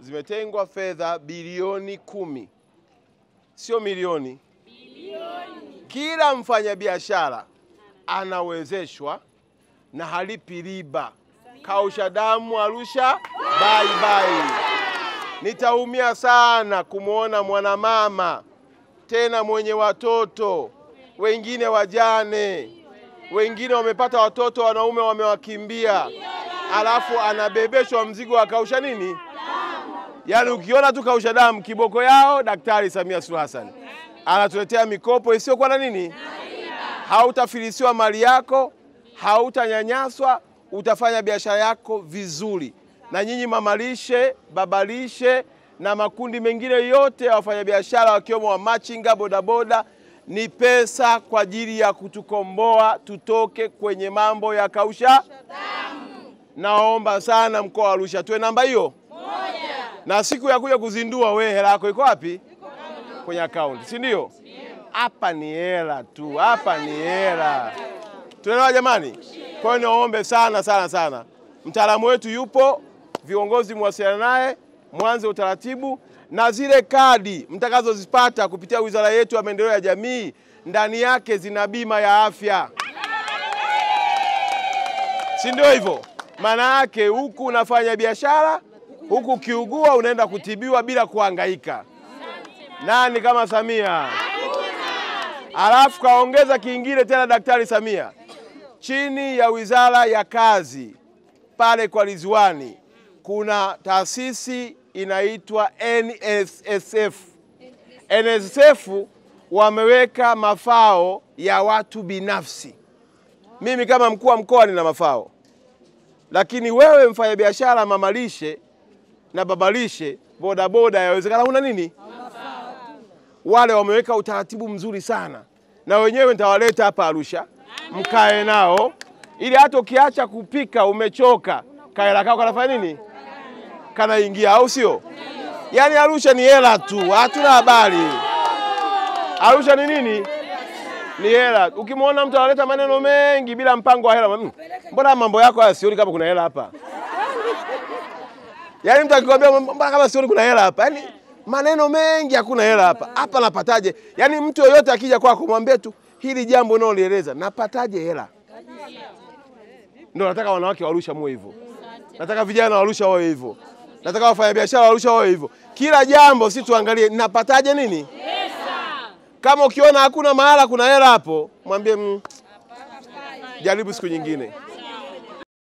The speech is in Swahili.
Zimetengwa fedha bilioni 10. Sio milioni. Bilioni. Kila mfanyabiashara anawezeshwa na halipi riba. Kausha damu Arusha, bye bye. Nitaumia sana kumuona mwanamama tena mwenye watoto, wengine wajane, wengine wamepata watoto wanaume wamewakimbia, alafu anabebeshwa mzigo wa kausha nini? Yaani ukiona tu kausha damu kiboko yao Daktari Samia Suluhu Hassan. Anatuletea mikopo isiyokuwa na nini? Hautafilisiwa mali yako, hautanyanyaswa, utafanya biashara yako vizuri. Na nyinyi mamalishe, babalishe na makundi mengine yote ya wafanyabiashara wakiwemo wa machinga, bodaboda, ni pesa kwa ajili ya kutukomboa tutoke kwenye mambo ya kausha damu. Naomba sana mkoa wa Arusha tuwe namba hiyo 1. Na siku ya kuja kuzindua, we hela yako iko wapi? Kwenye account, si ndio? Hapa ni hela tu, hapa ni hela. Tunaelewa jamani? Kwa hiyo niombe sana sana sana. Mtaalamu wetu yupo, viongozi mwasiliane naye, mwanze utaratibu, na zile kadi mtakazozipata kupitia wizara yetu ya maendeleo ya jamii, ndani yake zina bima ya afya. Si ndio hivyo? Maana yake huku unafanya biashara, huku ukiugua unaenda kutibiwa bila kuhangaika. Nani kama Samia? Alafu kaongeza kingine tena Daktari Samia. Chini ya Wizara ya Kazi pale kwa Ridhiwani kuna taasisi inaitwa NSSF. NSSF wameweka mafao ya watu binafsi. Mimi kama mkuu wa mkoa nina mafao. Lakini wewe mfanyabiashara, mamalishe na babalishe, bodaboda, yawezekana huna nini? Wale wameweka utaratibu mzuri sana. Na wenyewe nitawaleta hapa Arusha, mkae nao ili hata ukiacha kupika umechoka, kaela kako kanafanya nini? Kanaingia, au sio? Yaani Arusha ni hela tu, hatuna habari. Arusha ni nini? Ni hela. Ukimwona mtu analeta maneno mengi bila mpango wa hela, mbona mambo yako haya sioni kama kuna hela hapa? Yaani mtu akikwambia mbona kama sioni kuna hela hapa? Yaani maneno mengi hakuna hela hapa. Hapa napataje? Yaani mtu yeyote akija kwako mwambie tu hili jambo unalolieleza, napataje hela? Ndio nataka wanawake wa Arusha muwe hivyo. Nataka vijana wa Arusha wawe hivyo. Nataka wafanyabiashara wa Arusha wawe hivyo. Kila jambo si tuangalie napataje nini? Pesa. Kama ukiona hakuna mahala kuna hela hapo, mwambie jaribu siku nyingine.